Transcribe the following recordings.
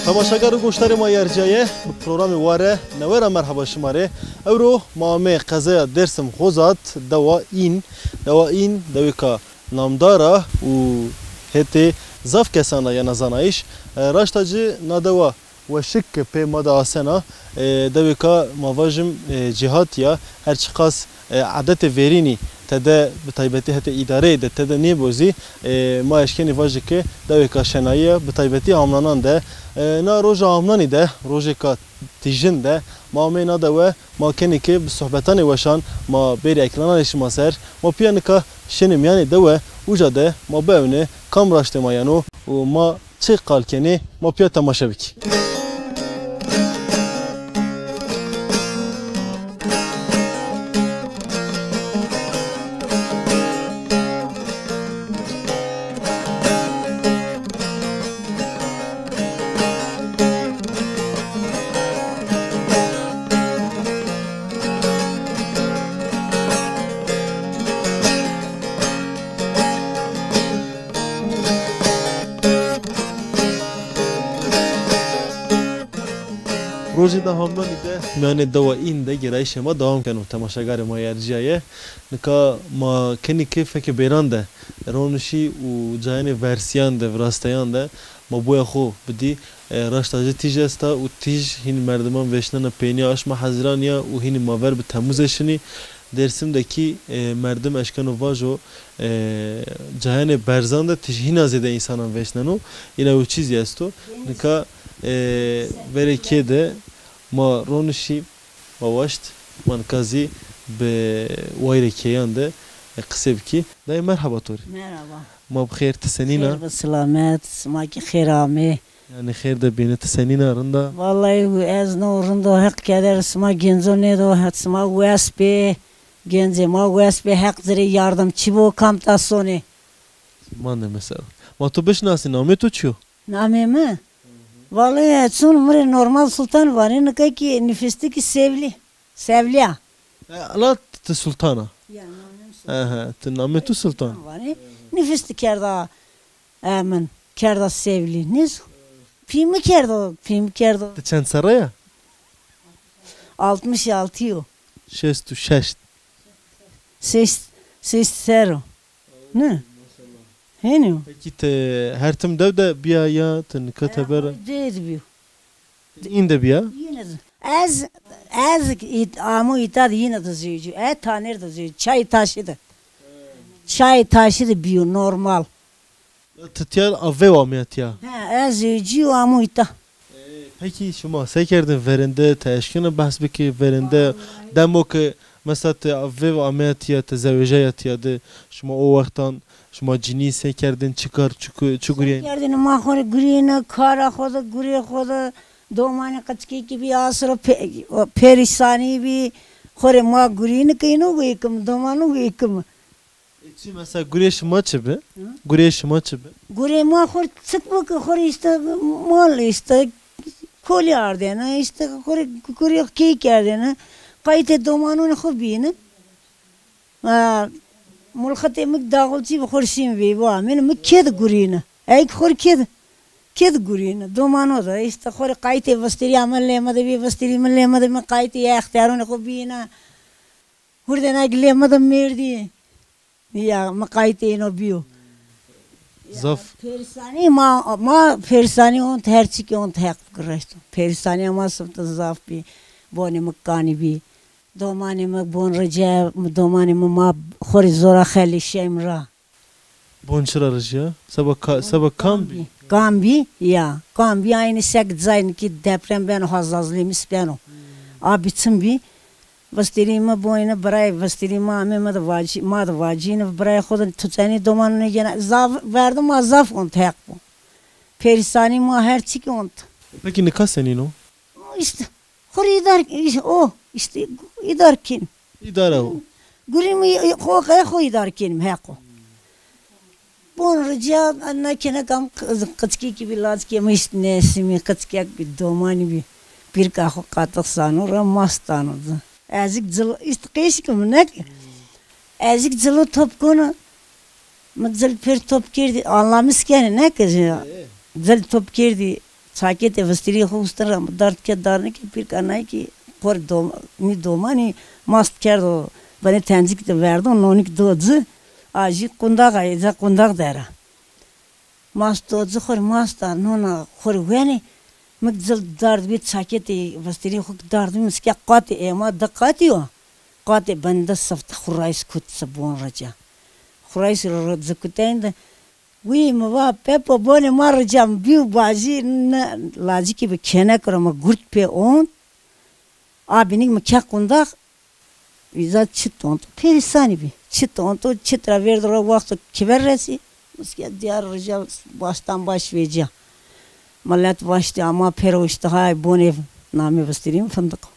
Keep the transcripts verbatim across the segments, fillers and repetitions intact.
Temaşegar û goşdarê ma yê ercîyaye, bi programê Ware Newe ra merheba şima rê. Ewro ma amê qezaya Dêrsim Xozat, dewa În. Dewa În dewêka namdar a û hetê zaf kesan ra yena zanayîş. E, raşta ci na dewa weşik ke pê ma de asena, e, dewêka ma vajim, e, cîhatî ya, her çiqas, e, edetê verînî tede bi taybetî hetê îdareyê de tede nêbo zî, e, ma eşkenî vajî ke dewêka şenayî ya, bi taybetî amnanan de, e, na roja amnanî de, rojêka tîjin de ma ameyê na dewe, ma kenê ke bi sohbetanê weşan ma bêrê ekrananê şima ser. Ma pîya nika şenê mîyanê dewe, uca de ma biewnê kam raştê ma yeno û ma çi qal kenê, ma pîya temaşe bikî. Rojê de hamnanî de mîyanê dewa În de gêrayîşê ma dewam keno, temaşegarê ma yê ercîyaye. Nika ma kenî ke fekê bêran de ronişî û cayanê versîyan de, virasteyan de ma boya xo bidî. E, raşta ci tîj esta û tîj hîn merdiman vêşnena peynîya aşma heziran ya û hînî ma ver bi Temûze şinî. Dêrsim de kî, e, merdim eşkeno vajo, e, cayanê berzan de tîj hîna zêde însanan vêşneno. Îna yew çî zî esto. Nika, e, verê kê de ma ronişî, ma waşt, ma nika zî bi wayirê kêyan de, e, qisê bikî. Dayê merheba to rê. Merhaba. Ma bi xêr, ti senîn a? Xêr bi silamet, sima kî xêr amê. Yanî xêr de bîne, ti senîn a, rind a? Vallahi ez no rind o, Heq keder sima genco nêdo, het sima wes bê, gencê ma wes bê, Heq ci rê yardimçî bo, kam ta sonê. Mande mesela. Ma to bişinasî, namê to çi yo? Namê mi? Vallahi çon mi rê normal Sultan vanê, nika kî nifîstikî Sevlî. Sevlî ya. E, ala ti Sultan a? Ya, namê mi Sultan. Ehe, ti namê tu Sultan. Vanê. Nifîstik kerda, e, min kerda Sevlî. Nêzo. Pî mi kerdo, pî mi kerdo. Ti çend serre ya? Altmış altı yo. Şêst û şeş. Sês, sês ser o. Ne? Hênî yo. Pekî ti her tim dew de bîya ya ti nika teber? Cêr bîyo. În de bîya? Yine de. Ez, ez ît-, amo îta de yine de zewicî. E, Tanêr de zewicî. Çay Taşı de. Çay Taşı de bîyo normal. Ti tîya avê wa amîya tîya? He, ez zewicî û amo îta. E, pekî şima se kerdin verên de, ti eşkena behs bikî verên de, demo ke mesela ti avê wa amîya tîya, ti zewejaya tîya de, şima o wextan, şima cinî se kerdin, çi kar, çi ku-, çi gurîyên? Kerdin, ma xo rê gurîyêne, kara xo de, gurê xo de, domanê qeçikêkî bî, asiro pe-, perîşanî bî, xo rê ma gurîyêne ke îno wêkim, domano wêkim. E, çi mesela gurê şima çi bi? Hı? Gurê şima çi bi? Gurê ma xo rê çik bi ki, xo rê îşte mal, îşte kolî ardêne, îşte xo rê gurê key kerdêne. Qaytê domanonê xo bîyêne. Ha, mulxetê mi daxilçî bi xo rê şîn veyvû amêne. Mi kê de gurîne. Ey ki xo rê kê de, kê de gurîne. Domano de, îşte xo rê qaytê vistêrîya mi lê mi de bî, vistêrî mi lê mi de, mi qaytê extîyaronê xo bîyêne. Hurdêna ki lê mi de mêrdî. Ya, mi qaytê îno bîyo. Ya, zaf. Perîsanî ma, ma perîsanî ont, her çî ki ont Heq girêşto. Perîsanîya ma sifte zaf bî. Bonê mi kanî bî. Domanê mi bon ricê, domanê mi ma xo rê zora xelî şeym ra. Bon çira ricîya? Seba ka-, seba kam bî? Kam bî? Ya. Kam bî, aynî sek cayni ki deprem beno, hazazlî mis beno. Abi çim bî? Vistirî mi boyne birayê, vistirî mi amê mi de vacî, ma de vacîne, birayê xo de tu çenî doman nêgêne. Zaf verdo ma, zaf ont, heq bo. Perîsanî ma her çî ki ont. Peki nika senîn o? Îşte, xo rê îdar, o, îşte, îdar kên. Îdare o. Gurî mi xo, xo îdar kên, heq o. Bon rica, na kêne kam qi-, qickî ki bî, lackê mi îşte Nesîmî, qickek bî, domanî bî. Pîrka xo qatix sano ra mast dano ci. Ezik cil, îşte qeşik mi nek. Ezik cilo top kono. Mi cil pêr top kerdî, anlamis kenê, ne ke ya. Cil top kerdî, çaketê vistirî xo ustin ra, mi dard ke darnike, pîrka nay ki xo rê dom-, nî domanî mast kerdo, binê tencik de verdo, nonik do ci, a jî qundax a, êca qundax der a. Mast do ci, xo rê mast a, nona xo rê wenê, mi cil dard bî çaketê vistirî xo ki dard bî, mi sike qatê ema, di qatî yo. Qatê bende sifte xo rayîs kut ci bon rica. Xo rayîs ri-, ri-, ci kuteyn de, wî mi va, Pepo, bonê ma rica, mi bîyo bajî, ne, lacikî bi kênek ra mi gurt pê ont. A bînîk mi ke qundax, îza çit onto, perîsanî bî. Çit onto, çit ra vêrdo ra, wexto kiver resî, miske diyar rija baştan baş vecîya. Milet vaştî ama pêro, îşte hay bonê, namê vistirî mi Findiq o.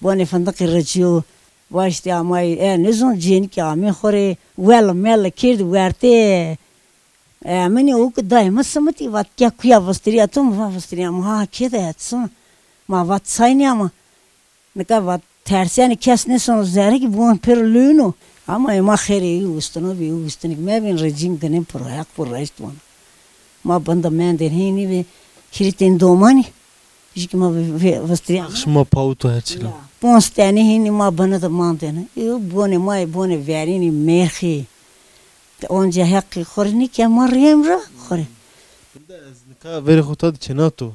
Bonê Findiqî ricîyo, vaştî ama, e, nêzon, cênîkî amê xo rê, wel mel kerdî wertê. E, eminî o ki dayê mi simitî, vat ke kuya vistirîya to? Mi va vistirîya mi ha kê de, et son. Ma vat saynî ama. Nika vat tersenî, kes nêsono zerrî ki bon pêro lewno. Ama ê ma xêrê ey ustino bî, ey ustinî ki mebîn, ricîn ginên piro, heq bo, raşt vano. Ma bin de mendên, hînî vê hîrîtên domanî. Jî ki ma vê, vê, vistirîya. Şima pawito her çî ra. Ya. Ponc tenî hînî ma bini de mandêne. Ê bonê ma yê bonê verînî, mêrxî. Onca heqî xo rê nîke, ma rîyem ra xo rê. Binde ez nika verê xo ta de çêna to.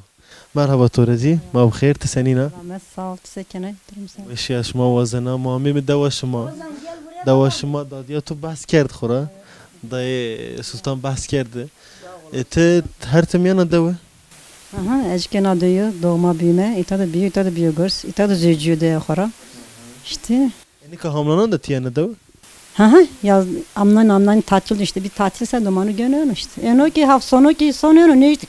Merhaba to rê zî, ma bi xêr, ti senîn a? Selamet, sağ ol, ti se kenay, durum sağ ol. Weşîya şima wazena, ma ameyme dewa şima. Dewa şima, dadîya to behs kerd xo ra. Dayê Sultan behs kerdi. E, ti her tim yena dewe? Aha, ez kena dewe, doğma büyüme, îta de bîyo, îta de bîyo gurs, îta de zewcîyo dewa xo ra. Îşte. E, nika hamlanan de ti yena dewe? Hı hı. Ya, amnan, amnan tatil, işte bir tatil se domanu gene öyle işte. Eno ki hafta sonu ki son eno neydi?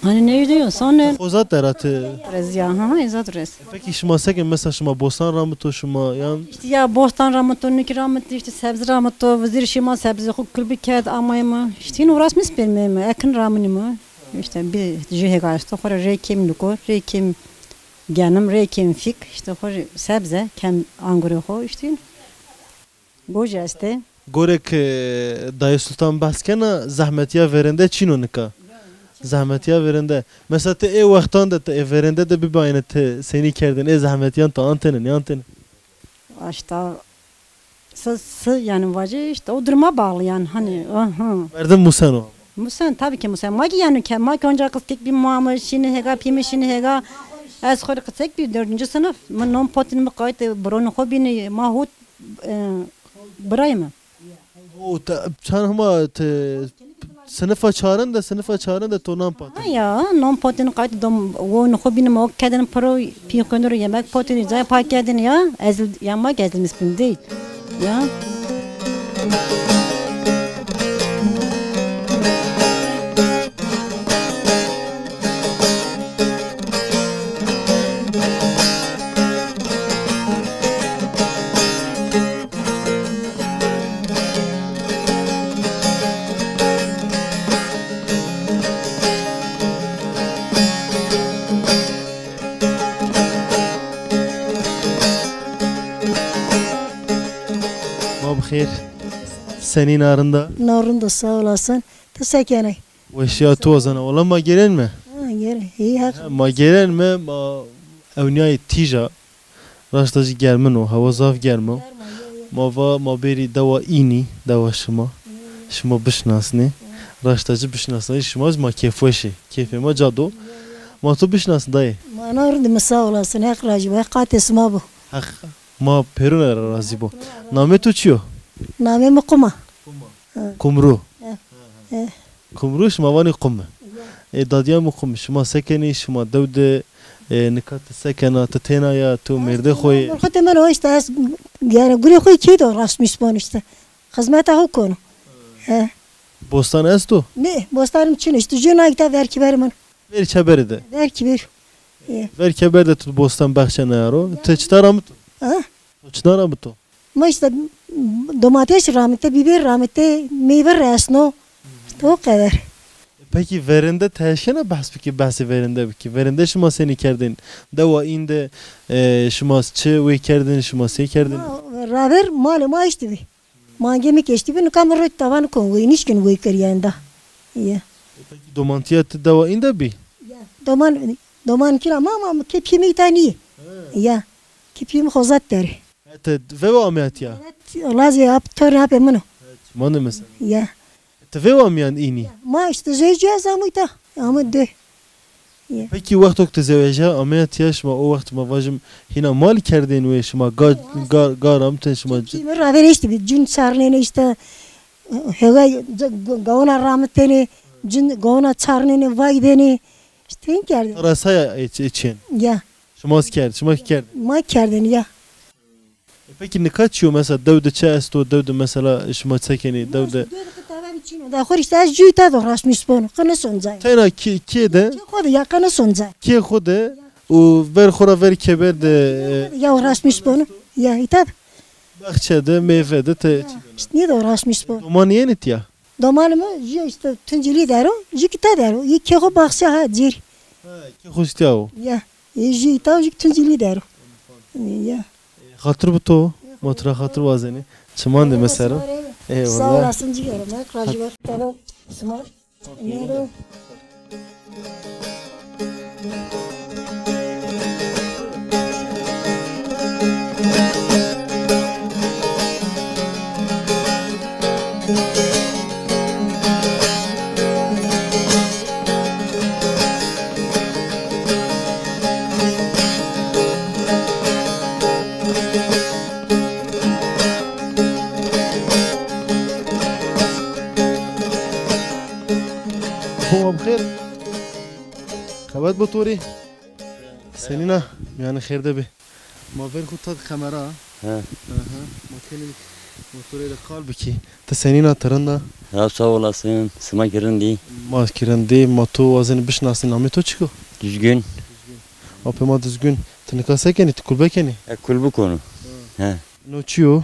Hani neydi ya, son eno. Xo zat der a ti? Rez ya, hı hı, zat rez. Peki şima seke, mesela şima bostan ramito şima yan? İşte ya bostan ramito, niki ramito, işte sebze ramito, vizir şima sebze xo kulbi kerd amayma. İşte yine uğraşmış benim. Ekin ramini mi? İşte bir jühega işte, xora rey kim luko, rey kim genim, rey kim fik, işte xo sebze, kem angure xo, işte. Goj estê. Gorek, e, Dayê Sultan behs kena, zehmetîya verênde çin o nika. Zehmetîya verênde. Mesela ti ê wextan de ti ê verênde de bibîyayne ti senî kerdêne, ê zehmetîyan ti antêne, nêantêne? Aşta, si, si, yanî vacî, işte o duruma bağlı yanî, hani, aha. Merdim museno. Musen, tabii ki musen. Ma ki yanî ke, ma ki onca qistik bî, ma mi şînî hêga, pî mi şînî hêga. Ez xo rê qisek bî, dördüncü sınıf. Mi non potin mi qaytê, bironî xo bînî, ma hut, e, birayê mi. O, te, sen hema te, sınıfa çarin de, sınıfa çarin de to non potin. Ha ya, non potin qaytê dom, wonî xo bînî, ma ok kedin piro, pî xo niro yemek potin, cay pa kedin ya, ezil, ya ma ki ezilmiş bîn değil. Ya. Ma bi xêr. Senîn a, rind a? Na rind o, sağ olasın. Ti se kenê? Weşîya to wazena. Wela ma gêrenîme. Ha, gêre. Îyi, heq. Ha, ma gêrenîme, ma ewnîyayê tîj a. Raşta jî germin o, hewa zaf germ o. Germ o, yo, yo. Ma va ma bêrî dewa Înî, dewa şima. Yo, yo. Şima bişinasnê. Yo. Raşta jî bişinasnê. Şima jî ma kêfweş ê. Kêfê ma ca do. Yo, yo. Ma to bişinasnê dayê. Ma na rind îme, sağ olasın. Heq razî bo. Heq qatê sima bo. Heq ma pêrune ra razî bo. Namê to çi yo? Namê mi Quma. Quma. Ha. Kumru. Ha. Ha. Kumru, şima vanî Qume. Ya. E, dadîya mi qum, şima se kenî, şima dew de, e, nika ti se kena, ti têna ya, ti û mêrdê xo yê? Xo de min o işte, ez, yani gurê xo kê de uğraşmış bon işte. Xizmeta xo kono. He. Bostan esto? Ne, bostanım çin işte, jûna gita ver kîberê min. Ver kîberê de? Ver kîber. E. Ver kîber de tu bostan baxçe nayaro. Ti çita ramito? Ha? Tu çita ramito? Ma işte domates ramite, biber ramite, meyve resno. İşte o kadar. Peki verinde ti eşkena behs bikî, behsê verinde bikî. Verinde şima senî kerdên? Dewa în de, e, şima çi wê kerdên, şima sey kerdên? Ma, raver malê ma eştî bî. Mangê mi ke eştî bî, nika mi rot tavan kon, wê nişkin wê kirî enda. Ya. E, peki domantîya ti dewa în de bî? Ya. Doman, doman kî ra ma, ma ke pîyê mi îta nîyê. He. Ya. Ke pîyê mi Xozat der ê. E, ti vêwa ameyatîya? Lazê ap, torê apê min o. Çiman de mesela. Ya. Ti vêwa amîyan înî? Ma işte zewcîya ez amo îta. Amo de. Ya. Peki wexto ke ti zeweja ameyatîya, şima o wext, ma vajim, hîna mal kerdên wê, şima ga, ga, ga ramtên şima? Çimçî mi raver eştî bî, cûn çarnêne işte, hewa, gawuna ramitêne, cûn gawuna çarnêne, vay dêne. İşte hîn kerdên. Resaya ê, ê çên. Ya. Şima kerd, şima kerd. Ma kerdên ya. E, peki nika çi yo mesela, dew de çi esto, dew de mesela şima çi kenî, dew de? Dew de qe tavan çin o. Da xo rê işte ez jû îta de uğraşmış bono. Qe nêson cayê. Tena kê, kê de? Kê xo de ya, qe nêson cayê. Kê xo de û ver xo ra ver kîber de, e, ya uğraşmış bono. Ya îta de. Baxçe de, meyve de, te. Ya, işte nîye de uğraşmış bono. Doman yenî tîya? Domanê mi jû işte Tunceli der o, jû kî îta der o. Yê kê xo baxçe ha cêrî. Ha, kê xo îta o. Ya. Yê jû îta o, jû kî Tunceli der o. Ya. Xatir bi to, ma tu ra xatir wazenî. Çiman de mesela. Eyvallah. Sağ olasın ciğerim. Rajî ver. Tamam. Sima. Xo bi xêr. Qewet bo to rê. Senîn a? Mîyanê xêr de bê. Ma ver xo ta di kamera. He. Aha. Ma kenê motorê de qal bikî. Ti senîn a, ti rind a? Ya sağ olasın. Sima kî rind î? Ma kî rind î. Ma to wazenî bişinasnî, namê to çik o? Düzgün. Apê ma Düzgün. Ti nika se kenî? Ti kulbe kenî? E, kulbe konu. He. No çi yo?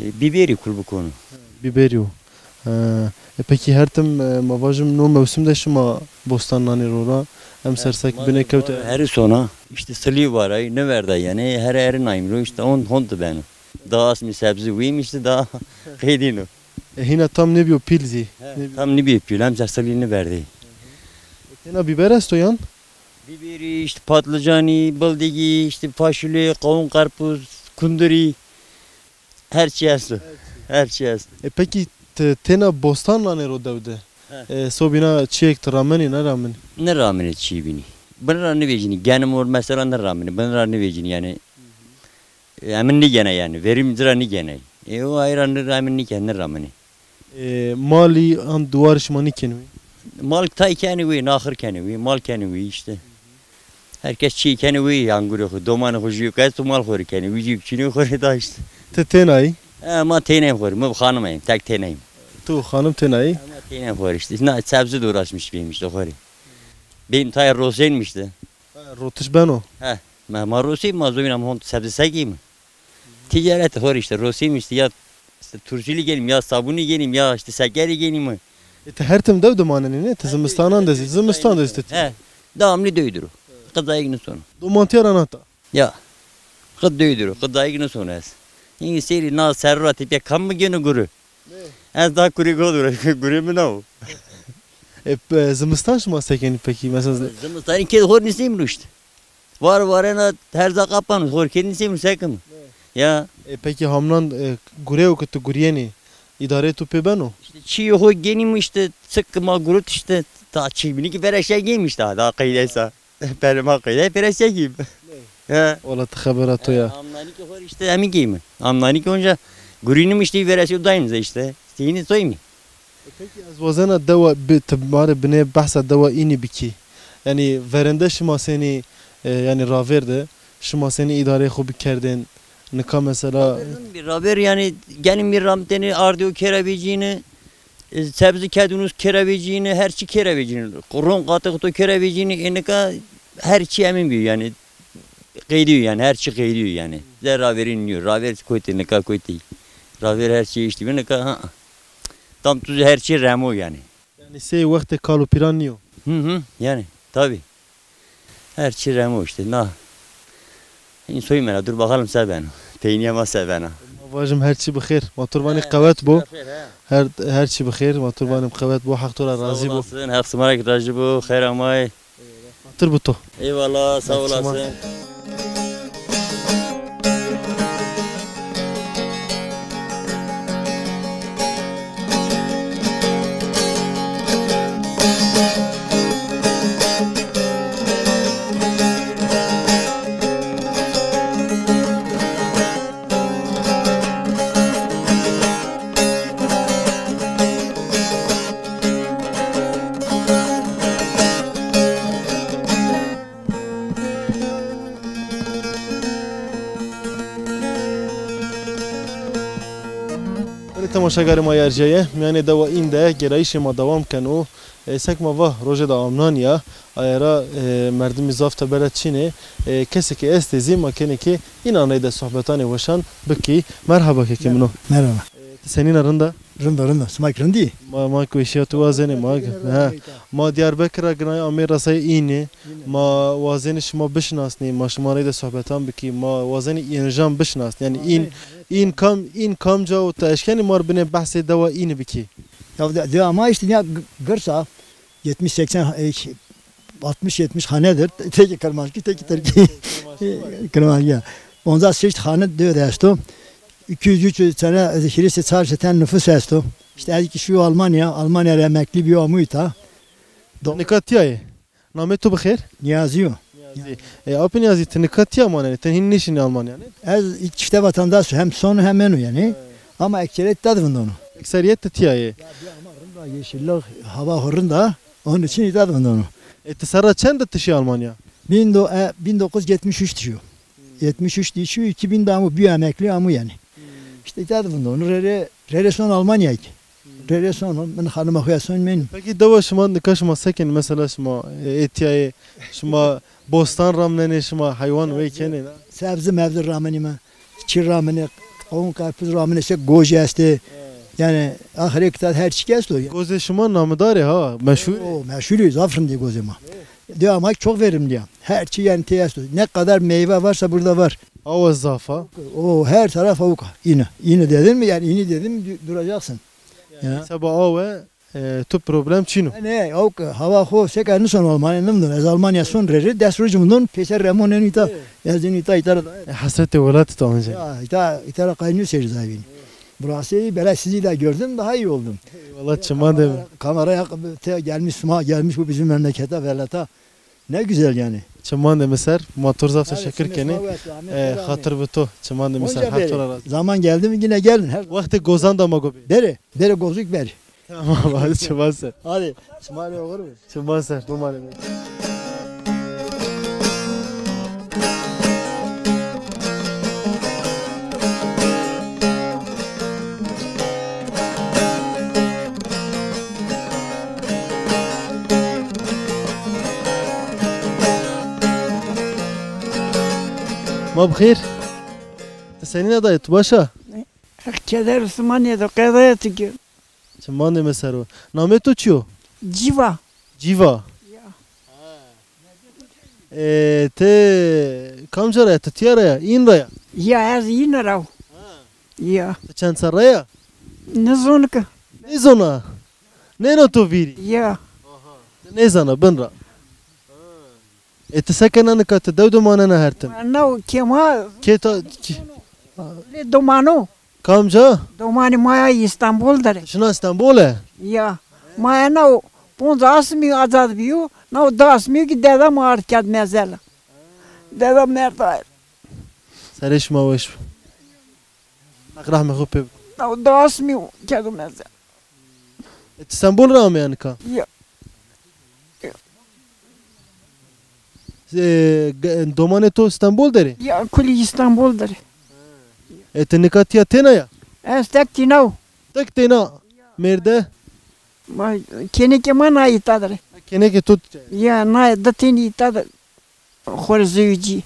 E, bîberî kulbe konu. Bîberî yo. E, e, pekî her tim, e, ma vajim no mewsim de şima bostan nanê ro ra? Emser sek binê kewte. Herî sona, işte silî varay, nêverday yanî, herî herî nayîm ro, işte on hond beno. Daha asmî sebzî wîm işte daha qeydîno. E, hîna tam nêbîyo pîl zî. He, tam nêbîyo pîl, emser silî nêverdê. E, têna bîber esto yan? Bîberî, işte patlıcanî, bildîgî, işte fasulye, kavun, karpuz, kundirî. Her çî esto. Her çî esto. E, pekî ti têna bostan nanê ro dew de? He. E, sobîna çîyêk ti ramenî, nêramenî? Nêramenî çî bînî. Bini ra nêvecînî. Genim or mesela nêramenî. Bini ra nêvecînî yanî. E, emin nêgena yanî. Verîm ci ra nêgenay. E, o ay ra nê-, emin nêken, nêramenî. E, malî an duwarî şima nêkenî wê? Mal tay kenî wê, naxir kenî wê, mal kenî wê işte. Her kes çî kenî wê, yan gurê xo, domanê xo jû qe esto mal xo rê kenî, wî jû çînî xo rê da işte. Ti têna yî? E, ma têneyim xo rê, mi bi xanim ayim, tek têneyim. Tu xanim têna yî? E, ma têneyim xo rê işte. Na sebze de uğraşmış bîyim işte xo rê. Beyim tayê rosenmiş de. Ha, rotiş beno? He, ma, ma roseyim, ma zoyna ma hon sebze sekî mi? Ticaret xo rê işte, roseyim işte, ya işte turşulî genîm, ya sabunî genîm, ya işte sekerî genîm. E, ti her tim dew de manenî ne? Ti zimistanan de zî, zimistan de zî ti. He, devamlı dewdir o. Qizayîk nêsono. Domantîya ra nata? Ya. Qi dewdir o, qizayîk nêsono ez. Hîn sêrî na serro ra tepîya kam mi gêno guru? Ne? Ez daha kurê godur, gurê mi na o. E, pe-, zimistan şima se kenî pekî? Mesela z- Zimistanî kê xo rê nîseyim ruşt. Var varena herza qapan, xo rê kê nîseyim ruşt, se kim? Ya. E, pekî hamnan, e, gureyo ke ti gurîyenî, îdareyê to pê beno? İşte çîyê xo genîm işte, çik ma gurut işte, ta çî bînî kî vereşe geyim işte, daha qeydeysa. Perê ma qeyde, perê se geyim. He. Wela ti xebera to ya. Amnanî kî xo rê işte emî geyim. Amnanî kî onca gurînim işte, vereşe dayım ze işte. Seyini soymi. Pekî ez wazena dewa bi, ti ma rê binê behsa dewa Înî bikî. Yanî verende şima senî, e, yanî ravêr de şima senî îdareyê xo bikerdên? Nika mesela Ravêr, yanî genî mî ramtêne ardîyo kêra vecîne, e, sebzi kedûnus kêra vecîne, her çî kêra vecîne. Qurûn qatê xo to kêra vecîne, ê nika her çî emîn bîyo yanî. Qeydîyo yanî, her çî qeydîyo yanî. De ravêrî nîyo, ravêr kotî, nika kotî. Ravêr her çî îştî bî, nika ha. Tam tu her çî remo yanî. Yanî sey wextê kal û pîran nîyo. Hı hı, yanî, tabî. Her çî remo îşte, na. Însoy mena, dur bakalım se beno. Peynîya ma se bena. Ma vajim her çî bi xêr. Ma to rê vanî qewet bo. Her, her çî bi xêr. Ma to rê vanîm qewet bo. Heq to ra razî bo. Sağ olasın, Heq sima ra kî razî bo. Xêr amay. Xatir bi to. Eyvallah, sağ olasın. Belê temaşegarê ma yê erjîyaye, mîyanê dewa În de gêrayîşê ma dewam keno. E, sek ma va rojê de amnanî ya, aye ra, e, merdimî zaf tebeled çin ê. E, kesê ke estê zî ma kenê ke înan reyde sohbetanê weşan bikî. Merheba kekê mino. Merheba. E, ti senîn a, rind a? Rind a, rind a. Sima kî rind î? Ma, ma kî weşîya tu wazenê, ma kî. Ha. Ma Diyarbekir ra ginay amey resay Înî. Ma wazenî şima bişinasnî, ma şima reyde sohbetan bikî, ma wazenî înjan bişinasnî. Yanî În, În kam, În kamca û ti eşkenî ma rê binê behsê dewa Înî bikî? Ya de, de ama işte ya g-, girs a, yetmiş seksen, e, altmış yetmiş hanedir. Teki Kirmanckî, teki Tirkî. Kirmanckî ya. Poncas şeşt hane de, de esto. İki yüz üç yüz tane, e, hîris û çar sey ten nufus esto. İşte ez kî şîyo Almanya, Almanya ra emeklî bîyo, amû îta. Do- Nika tîya yê? Namê to bi xêr? Niyazî yo. Niyazî. E, Apê Niyazî, ti nika tîya manenê, ti hîn nêşinî Almanya, nê? Ez çifte vatandaş, hem son hem eno yanî. He. Ama ekseriyet îta de vindono. Ekseriyet de tîya yê. Ya, bir ama rind a, yeşillik, hava xo rind a, onun için îta de vindono. E, ti serra çend de ti şî Almanya? Bin do-, e, bin dokuz yüz yetmiş üç de şîyo. Yetmiş üç de şîyo, iki bin de amû, bîyo emeklî amû yanî. İşte îta de vindono, rê rê, rê rê son Almanya kî. Rê rê sono, min xanima xo ya son menu. Pekî dewa şima, nika şima se kenî? Mesela şima, e, ê tîya yê, şima bostan ramnenê, şima heywan wey kenê, na? Sebzi mevzi ramnîme, çî ramnê, qawun karpuz ramnê, se gojî estê. He. Yanî axirê kî îta her çî kî esto. Gozê şima namedar ê ha, meşhur ê. O, meşhur ê, zaf rind ê gozê ma. Dewa ma çok verimli ya. Her çî yanî tê esto. Ne kadar meyve varsa burada var. Awe zaf a. O, her taraf awka. Înî. Înî dedin mi, yanî Înî dedin mi du-, duracaksın. Yanî seba awe, e, tu problem çin o. Ne, awka, hava xo seka nîson Almanya, nîmdon. Ez Almanya son rê rê, des roj vindon, peyser remon eno îta. Ez dîn îta, îta ra da. E, hesretê welatî to ancî. Ya, îta, îta ra qaynîyo seyr zayvîn. Burası iyi, böyle sizi de gördüm, daha iyi oldum. Eyvallah, çiman de. Kamera, kamera yak-, te gelmiş, sima gelmiş bu bizim memlekete, velata. Ne güzel yani. Çiman de mi ser, ma to rê zaf teşekkür kenî. E, xatir bi to, çiman de mi ser. Heq to ra razî. Zaman geldi mi yine gelin. Her wextê gozan de ma go bê. Bere, bere gozuk bere. Tamam, hadi çiman ser. Hadi, çiman oxir bi. Çiman ser, domane. Ma bi xêr. Ti senîn a dayê, ti baş a? Keder sima nêdo, qedaya ti kir. Çiman de mi ser o. Namê to çi yo? Cîva. Cîva. Ya. E, ti kamca ra ya? Ti tîya ra ya? În ra ya? Ya, ez În ra wo. Ya. Ti çend serre ya? Nizon ki. Nêzona? Nêno to vîrî? Ya. Ti nêzana bin ra. E, ti se kena nika, ti dew de manena her tim? Na, o kê ma. Kê ta, kê? Lê domano. Kamca? Domanê ma ya Îstanbul der ê. Şina Îstanbul e? Ya. Ma ena o ponc asmî azad bîyo, na o di asmî kî deda ma ard kerd mezel. Deda merd aye. Serê şima weş bo. Heq rehmê xo pê biko. Na o di asmî kerdo mezel. E, ti Stenbol ra ameyê nika? Ya. E, ge-, domanê to Stenbol der ê? Ya, kulî Stenbol der ê. E, ti nika tîya têna ya? Ez tek tîna o. Tek têna. Mêrde? Ma, kênekê ma naye îta der ê. Kênekê to? Ya, naye, di tênî îta der ê. Xo rê zewicî.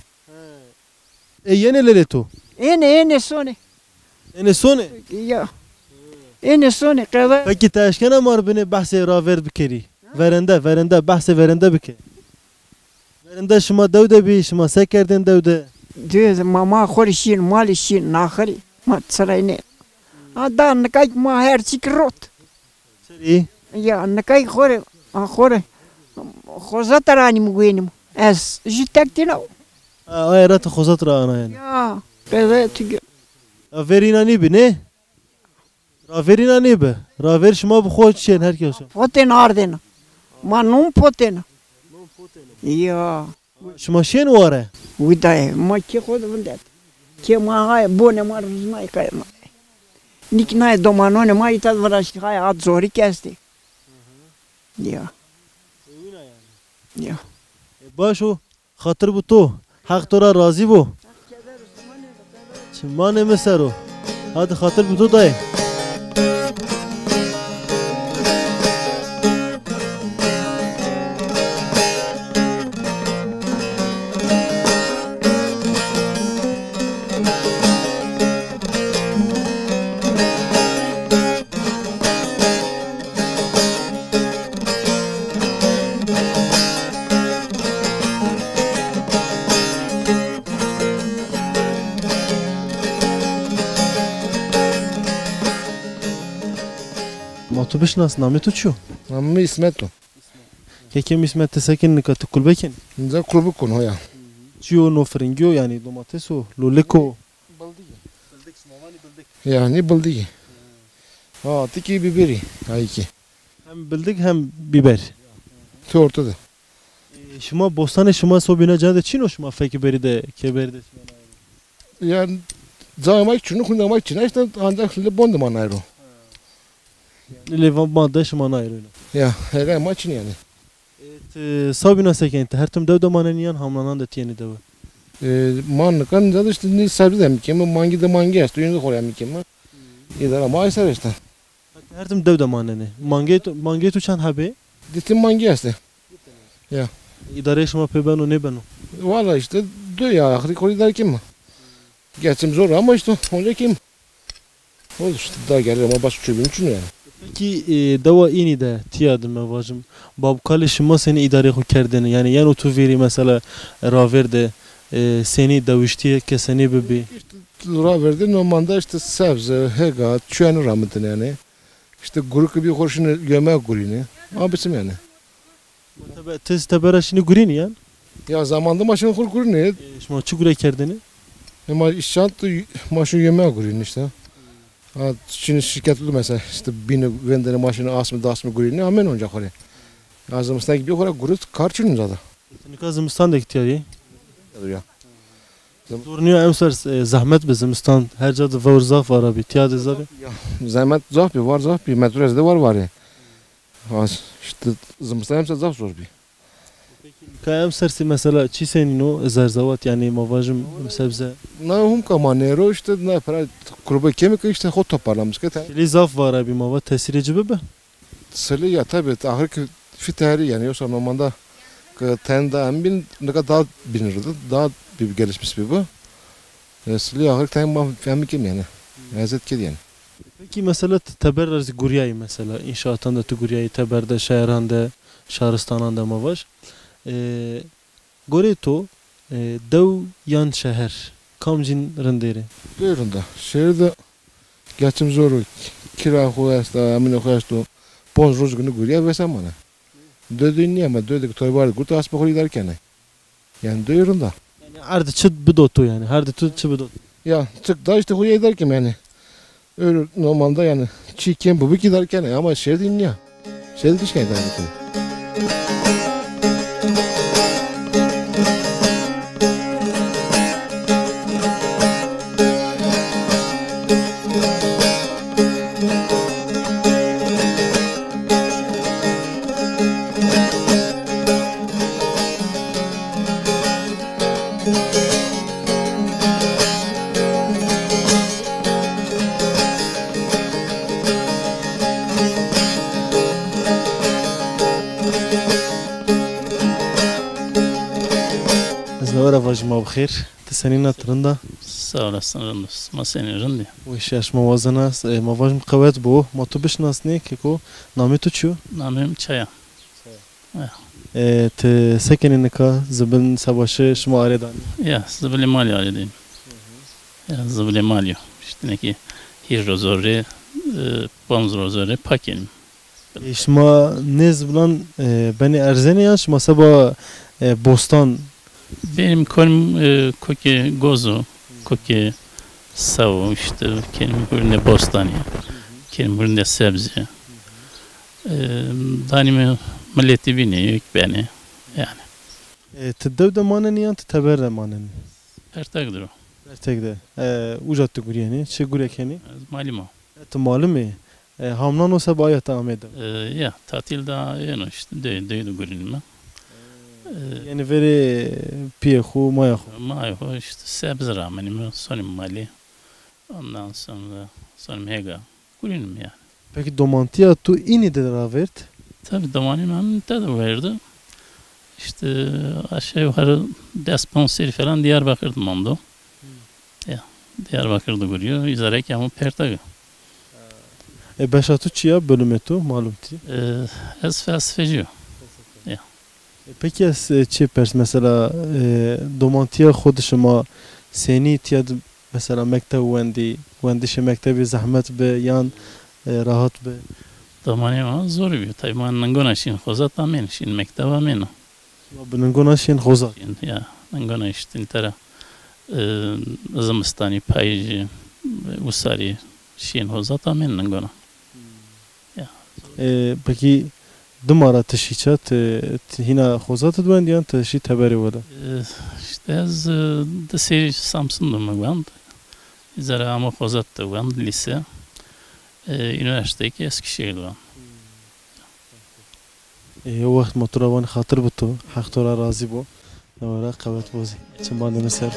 E, yenê lêlê to? Ênê, ênê sonê. Ênê sonê? Ya. Ênê sonê, qede. Pekî ti eşkena ma rê binê behsê ravêrd bikerî? Verende, verende, behsê verende bike. Verende şima dew de bî, şima se kerdên dew de? Dew de, ma, ma xo rê şîn, malê şîn, naxirî. Ma çirayne. Ha, da nika kî ma her çî kî rot. Serî? Ya, nika kî xo rê, a, xo rê, xozet ra anîme guênîme. Ez jû tek tîna o. Ha, aye ra ti xozet ra ana yanî? Ya, qede tu gö- Ya, verîna nîbi, nê? Ravêrîna nîbi. Ravêr şima bi xo şên her kes o. Potên ardêna. Ma non potêna. Ya. Şima şên ware? Wî daye. Ma kê xo de vindet. Kê ma haye, bonê ma riznay kay ma. Nîk naye domanonê ma îta viraştî haye, ad zorî kestê. Ya. Ya. E, baş o. Xatir bi to. Heq to ra razî bo. Çimanê mi ser o. Hadi xatir bi to dayê. Ma tu bişnas, namê tu çi yo? Namê mi Îsmet o. Kekê mi Îsmet, ti se kenî nika, ti kulbe kenî? Nica kulbe kon, hoya. Çi yo no, firingî yo yanî, domates o, lulik o? Bildigî. Bildik, şima vanî bildik. Yanî bildigî. Ha, tikî bîberî, ayî kî. Hem bildik hem bîber. Ti orte de. E, şima bostanê şima sobîna ca de çin o, şima fekî berî de, kê berî de şima naye ro? Yanî cayê ma kî çin o, xunde ma kî çin a, îşte ancak li bon de ma naye ro. Lê va ma de şima naye ro îna. Ya, herê ma çin yanî. E, ti sobîna se kenî? Ti her tim dew de manenî yan hamnanan de ti yenî dewe? E, ma nika nica de îşte nî sebze de mi keme, mangî de mangî esto, yine de xo rê mi keme. Îdara ma ay ser îşte. Her tim dew de manenê. Mangê tu, mangê tu çend hebê? Di tîn mangî estê. Ya. Îdareyê şima pê beno nêbeno? Valla îşte dö ya, axirî xo îdare keme. Geçim zor ama îşte onca keme. Oldu işte, daha gelir ama başka çöpün için yani. Peki, e, dewa înî de, tîya de, ma vajim, babkalê şima senî îdareyê xo kerdêne? Yanî yeno tu vîrî mesela ravêr de, e, senî dewiştîye ke senî bibî? İşte ravêr de normalde işte sebze, hega, çuyenî ramindin yani. İşte gurî ke bî xo rê şinî yeme gurînî. Ama biçim yani. Tebe-, ti zî tebera şinî gurînî yan? Ya zamanda ma şinî xo rê gurînî. E, şima çi gure kerdêne? E, ma îşant, ma şinî yeme gurînî işte. Ha, şinî şirket oldu mesela, işte bînî vendene ma şinî asmî, di asmî gurînî, amên onca xo rê. Ya zimistan kî bî xo rê gurî kar çin o zaten. Nika zimistan de kî tîya yê? Ya. Zor nîyo emser, e, zehmet bi zimistan, her ca de vewr zaf vara bî, tîya de zaf bî. Ya, zehmet zaf bî, war zaf bî, metrobus de war var ê. Ha, işte zimistan emser zaf zor bî. Ka emser sî mesela çî senîn o, zerzewat, yanî ma vajim sebze? Na hum ka ma nêro, işte na pera kurbe kemî ke işte xo toparlamış ke te. Çilî zaf vara bî, ma va tesîrê ci bibi? Silî ya tabi, axir ki fî teherî yanî, yoksa normalde ki ten da em bin, nika daha binirdi, daha bir gelişmiş bir bu. E, silî axir ki ten ma fehmi kim yanî. Ezet kedi yanî. Peki mesela ti teber ra zî gurîyayî mesela, înşaatan de ti gurîyayî, teber de, şehran de, şaristanan de ma vaj. E, Goreyê to, e, dew yan şeher, kamcîn rindêr ê? Dew rind a. Şehir de geçim zor o. Kira xo esta, emînê xo esto. Ponc roj guni gurîya vêsa mane. Dew de nîya ama, dew de ki torba de gurt, aspê xo îdare kenê. Yanî dew rind a. Yanî erdî çi bido to yanî, her di tu çi bido to? Ya, çik da işte xo îdare kem yanî. Öyle normalde yanî çî kêm bibi kî îdare kenê ama şehir de nîya. Şehir de kî îdare bikin. Ez lewera vajî ma bi xêr. Ti senîn a, ti rind a? Sağ olasın, rind o. Ma senî, rind î? Weşîya şima wazena, e, ma vajim qewet bo. Ma tu bişinasnê keko, namê tu çi yo? Namê mi Çaya. Çaya. Ya. E, ti se kenî nika, zibil seba şi şima arê danî? Ya, zibilê malî arê dayîm. Ya, zibilê malî yo. Îşte nekî hîr rozo rê, e, panc rozo rê pa kenîm. E, şima nê zibilan, e, benê erzenê yan şima seba, e, bostan? Benim konum, e, kokê gozo, kokê sawo, işte kendim hurinde bostanî, kendim hurinde sebze. E, danîme milletî bînê, yük benê yani. E, ti dew de manenî yan ti teber de manenî? Pertek dir o. Pertek de. E, uca ti gurîyenî, çi gure kenî? Ez malim o. E, ti malim ê? E, hamnan o seba aya ti amê dew? E, ya, tatil de êno işte, dew, dew de gurînîme. E, yanî verê pîyê xo, maya xo? Maya xo işte sebze ramenîme, sonîme malî. Ondan sonra sonîme hêga. Gurînîme yanî. Peki domantîya tu înî de ravêrd? Tabii domanî mi hem te de verdi. İşte aşağı yukarı des ponc serî falan Diyarbakır de mando. Ya, Diyarbakır de gurîyo. Îzarek ama pertag. E, beşa tu çi ya, bölümê tu, malum tî? E, ez felsefecî yo. Ya. E, peki ez, e, çi pers, mesela, e, domantîya xo de şima senî tîya de, mesela, mekteb wendî, wendişê mektebî zehmet bi yan, e, rahat bi? Domanîya ma zor bî. Tabii ma ningona şîn xozat amên, şîn mekteb amêno. Şima bi ningona şîn xozat? Şîn, ya, ningona îşte tera, e, zimistanî, payîjî, e, usarî şîn xozat amên ningona. Ya. E, peki dima ra ti şî ça, ti, ti hîna xozat de wend yan ti şî teberê wele? E, işte ez, e, di serî Samsun de mi wend. Îzara ama xozat de wend, lîse. E, üniversiteyê kî Eskişehir de wend. E, yew wext ma tu ra vanî xatir bi to. Heq to ra razî bo. Lewra qewet bo zî. Çim bandê mi ser.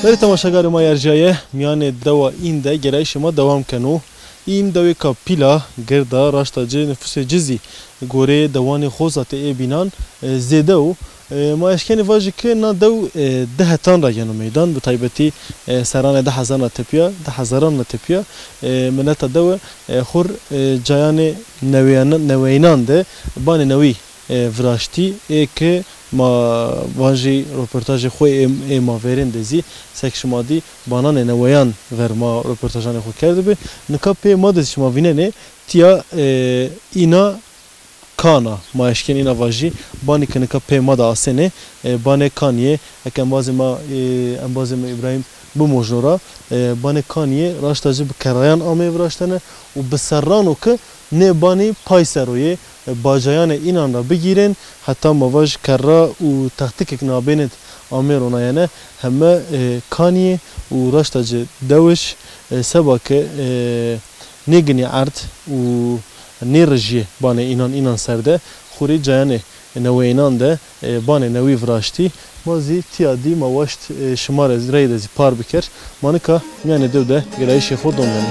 Belê temaşegarê ma yerjîyaye, mîyanê dewa În de gerayîşê ma dewam keno. În dewêka pîl a, gird a, raşta ci nifusê ci zî goreyê dewanê xozatê ê bînan, e, zêde o. E, ma eşkenê vajî ke na dew, e, di hetan ra yeno meydan, bi taybetî, e, serranê di hezar ra tepîya, di hezaran ra tepîya, e, mileta dewe, e, xur, e, cayanê neweyan-, neweyînan de banê newî e, viraştî, ê ke ma vajî roportajê xo ê, ê ma verên de zî sek şima dî bananê neweyan ver ma roportajanê xo kerdibi. Nika pê ma de zî şima vînenê tîya, e, îna kan a. Ma eşkên îna vajî, banî ke nika pê ma de asenê, e, banê kanî yê, eke embazê ma, e, embazê ma Îbrahîm bimojno ra, e, banê kanî yê raşta ci bi kerrayan ameyê viraştene û bi serran o ke nê banî pay ser o yê, e, bacayanê înan ra bigîrên, heta ma vaj kerra û textikêk nabênê d amê ronayene, heme, e, kanî yê û raşta ci dewiş, e, seba ke, e, nêginî erd û nêrijîyê banê înan înan ser de, xwu rê cayanê neweyînan de, e, banê newî viraştî. Ma zî tîya dî ma waşt, e, şima rê reyde zî par biker. Ma nika mîyanê dew de girayîşê xo domnenê.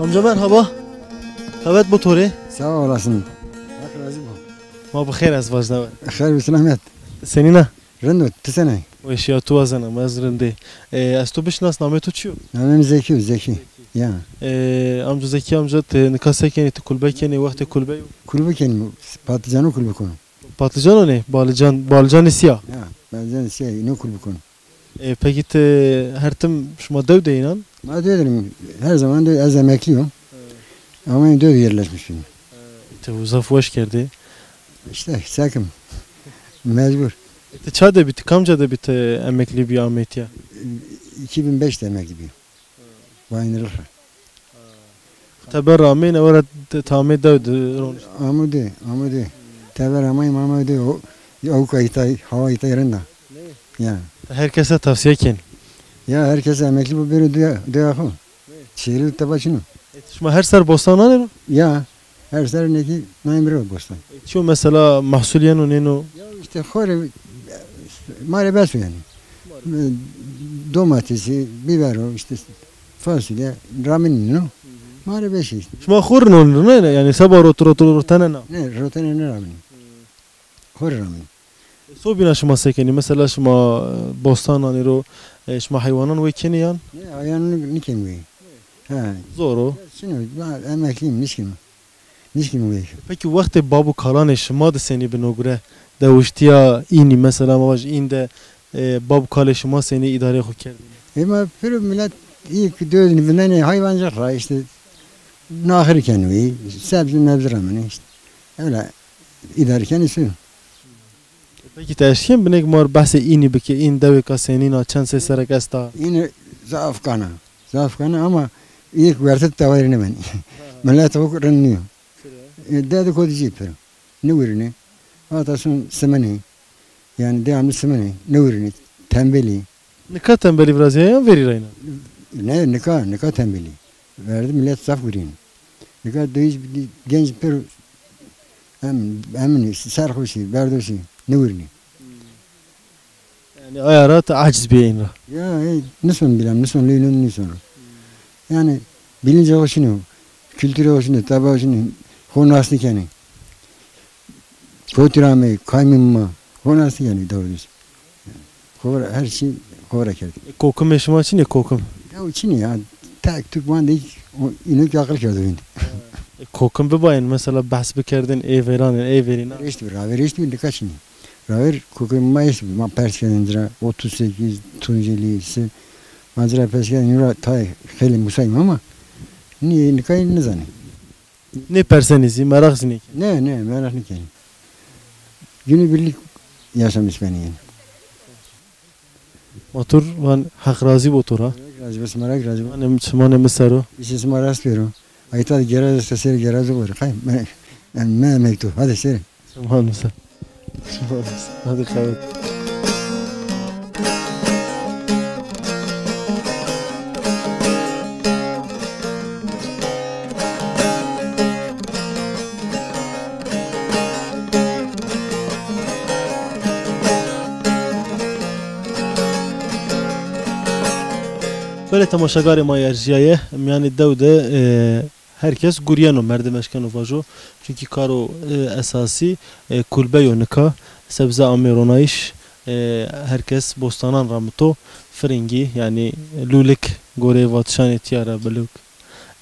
Amca merhaba. Qewet bo to rê. Sağ olasın. Hak razî bo. Ma bi xêr ez vajna we. Xêr û selamet. Senîn a? Rind o, ti senîn a? Weşîya tu wazena, ma ez rind ê. E, ez to bişinas, namê to çi yo? Namê mi Zekî yo, Zekî. Ya. E, amca Zekî amca, ti nika se kenî, ti kulbe kenî, wextê kulbe yo? Kulbe kenî, patlıcanı kulbe kono. Patlıcan o nê? Balıcan, balıcanê sîya? Ya, balıcanı sîya, ino kulbe kono. E, peki ti her tim şima dew de yînan? Ma dew de yîn, her zaman dew, ez emeklî yo. Evet. Ama dew de yerleşmiş yîn. Ti zaf weş kerdê. İşte, sekim. Mecbur. E, ti ça de bî, ti kamca de bî, ti emeklî bî, amê tîya? iki bin beş de emeklî bî. Bayındır. Teber ra ameyne, ora ti, ti amê dew de ronişt? Amude, amude. Teber amay, amude. O, o kayıtay, hava itay renda. Ya. Ti her kese tavsiye ken? Ya, herkese emekli bu, biri duya, duya xo. Şehirli teba çino. E, şima her ser bostan nanê ro? Ya, her ser neki nayım biri bostan. E, çiyo mesela mahsul yeno nêno? Ya işte xore, mare beso yani. Domatesi, bibero, işte fasulye, ramîn nîno. Mare beşi işte. Şima xo rê non rine, yani seba rot, rot, rotene na? Ne, rotene ne ramîn. Xo rê ramîn. E, sobîna şima se kenî? Mesela şima, e, bostan nanî ro, e, şima heywanan wê kenî yan? Ne, heywanan nî-, nîkenî wê. Ha. Zor o. Şino, ben emekliyim, nişkim. Nişkim wê. Peki wextê bab û kalanê şima de senî bi no gure? Dewiştîya înî, mesela ma vaj în de, e, bab û kalê şima senî îdareyê xo kerdêne? Ema piro millet ilk dördünü binden hayvancılık ra işte nahır kenî, sebze mebze ramene işte. Öyle idare kenî. Peki ti eşkên binêk ma rê behsê înî bikê, în dewêka senîn a, çend sey serek esta? Înî zaf kan a. Zaf kan a ama ilk werte tawayir nêbenî. Millet o rind nîyo. E, derdê kotî cî piro. Nêwirînê. Hata son siminê. Yani devamlı siminê. Nêwirînê. Tembelî. Nika tembelî virazîya yan verî reyna? Ne, nika, nika tembelî. Verdi millet zaf wirînê. Nika döviz genç piro em, emin, serxoşî, berdoşî, nêwirînê. Yani aya ra ti aciz bîyê în ra. Ya, e, nison bîlem, nison leylo nison. Yani bilince xo şino, kültürü xo şino, taba xo şino, xo nas nêkenê. Kotî ra ameyî, kaymî ma, xo nas nêkenê doğru düz. Xo ra her şey xo ra kerdî. E, kokimê şima çinê, kokim? Ya o çinê ya, tek tuk van de o, înok aqil kerdo vînd. E, kokim bibayên, mesela behs bikerdin, ê vêranên, ê verîna. Eşt bî, raver eşt bî, nika çinê. Raver kokim ma eşt bî, ma pers kerdin ci ra, otuz sekiz Tunceli se, ma ci ra pers kerdin, nî ra tayê xeylê musayîm ama nî, nika nêzanê. Nêpersenî zî, meraq zî nêkenî? Ne, ne, meraq nêkenî. Günübirlik yaşamış benî yani. Ma to rê van Heq razî bo to ra. Razî bo, sima ra razî bo. Şimanê, şimanê mi ser o. Îşê sima rast bêro. Ayta de geraz esta, sêr geraz o bore. Qay, me, yani me emek to. Hadi sêr. Şimanê mi ser. Şimanê mi ser. Hadi qewet. Belê temaşegarê ma erjîyaye, mîyanê dew de, e, her kes gurîyeno, merdim eşkeno vajo. Çunkî karo, e, esasî, e, kulbe yo nika. Sebze amê ronayîş, e, her kes bostanan ramito. Firingî, yanî lûlik, goreyê vatişanê tîya ra bilûk.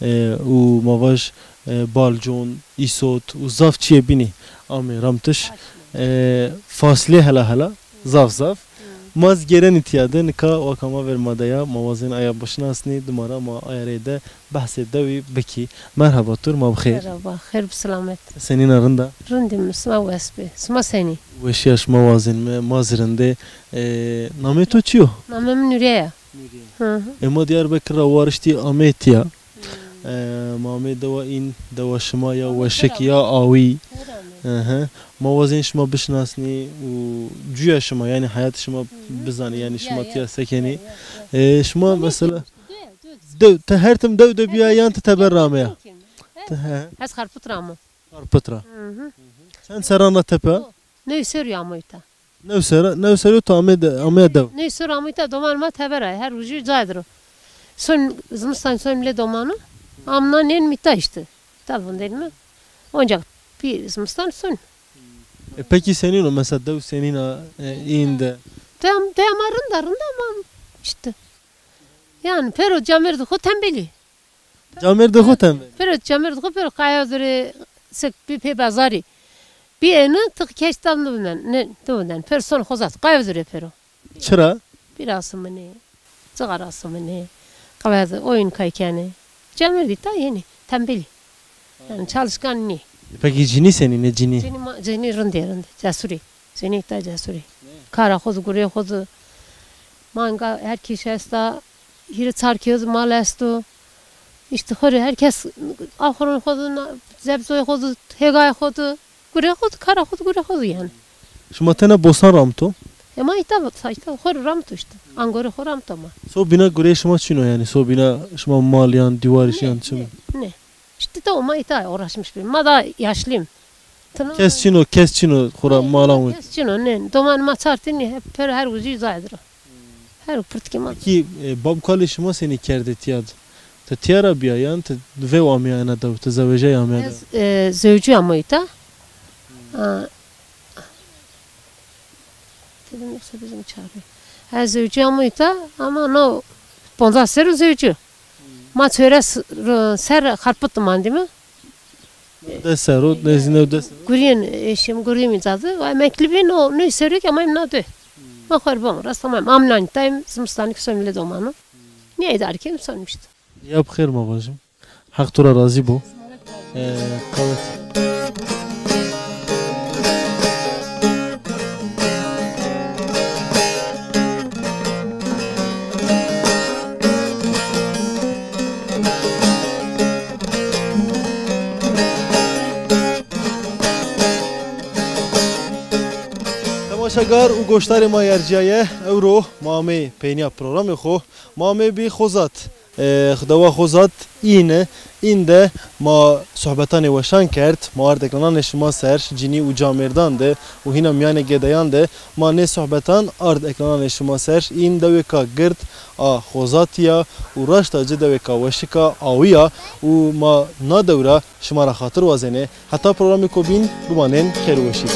E, û ma vaj, e, balcon, îsot û zaf çiyê bînî amê ramtiş. E, faslê hela hela, zaf zaf. Ma zî gêrenî tîya de, nika waka ma ver ma de ya, ma wazên aya bişinasnî, dima ra ma aya rey de behsê dewî bikî. Merheba to rê, ma bi xêr. Merheba, xêr bi selamet. Senîn a, rind a? Rind îme, sima wes bê. Sima senî? Weşîya şima wazên, ma zî rind ê. E, namê to çi yo? Namê mi Nurîye ya. Nurîye. Hı hı. E, ma Diyarbekir ra wariştî amê tîya. E, ma amê dewa în, dewa şima ya Weşik ya Awî. Hı hı. Ma wazên şima bişinasnî û cuya şima, yanî heyat şima bizanî, yanî şima tîya se kenî. E, şima mesela dew, ti her tim dew de bîya yan ti teber ra ameya? Ti he. Ez Xarpit ra amo. Xarpit ra. Hı hı. Çend serran ra tepe? New serrî amoyî ta. New serre, new serre to amê de, amê dew. New serre amoyî ta, domanê ma teber a, her rojî cayê dir o. Son zimistan son lê domanu, amna nên mîta işte. Tal vindêrîme. Onca bir zimistan son. E, peki senîn o, mesela dew senîn a, e, în de? Dew, dew ma rind a, rind a ama işte. Yani pêro camêrdê xo tembelî. Camêrdê xo tembelî. Pêro camêrdê xo pêro qaya zûrê sik bî pê bazarî. Bî ênî ti keş tam nêvinden, nê, nêvinden. Pêro son xo zat. Qaya zûrê pêro. Çira? Bîra siminê, cixara siminê, qaya zû oyun kay kenê. Camêrdî ta yenî, tembelî. Yani çalışkan nî. Peki cinî senîn ê, cinî? Cinî ma, cinî rindê, rindê. Cesûrî. Cinî ta cesûrî. kara xo di, gurê xo di. Manga her kîş esta, hîrê çar kîyo di mal esto. Îşte xo rê her kes axurun xo di, na-, zebzoyê xo di, hêgayê xo di, gurê xo di, kara xo di, gurê xo di yanî. Şima tena bostan ramito? E, ma îta, îta xo rê ramito îşte. Angorê xo ramito ma. Sobîna gureyê şima çin o yanî? Sobîna şima mal yan dîwar îşî yan çin o? Ne, ne. İşte tamam, ma îta uğraşmış bir. Ma da yaşlıyım. Tına Kes çin o, kes çin o, xora malan wê. Kes çin o, ne. Doman ma çartini hep per her ucu zaydır. Her pirtki ma. Peki, e, bab kalê şima senî kerdê tîya di? Ti tîya ra bîya yan ti vew amîya ena dew, ti zewejey amîya dew? Ez, e, zewcî ama îta. A, Dedim yoksa bizim çağırıyor. Ha, zewcî ama îta, ama no ponzas serr o zewcî. Ma çewres ro-, serr Xarpit di mandîme. Des serr o, nezdî new des serr o. Gurîyên, eşim gurîyê mi îta di. Emeklî bî, no, no serr o ke amayîm na dew. Ma xo rê bom, rast amayîm. Amnan îta yim, zimistanî kî sonîm lê domanu. Nîya îdare keyim, sonîm îşte. Ya bi xêr ma vajim. Heq to ra razî bo. Ee, qewet. Temaşegar û goşdarê ma yercîyaye, ewro ma amê peynîya programê xo, ma amê bî Xozat. E, dewa Xozat în, în de ma sohbetanê weşan kerd, ma ard ekrananê şima ser, cinî û camêrdan de û hîna mîyanê gedeyan de ma nê sohbetan ard ekrananê şima ser. În dewêka gird a Xozatî ya û raşta ci dewêka weşik a, awî ya û ma na dew ra şima ra xatir wazenê. Heta programêko bîn bimanên xêr û weşî.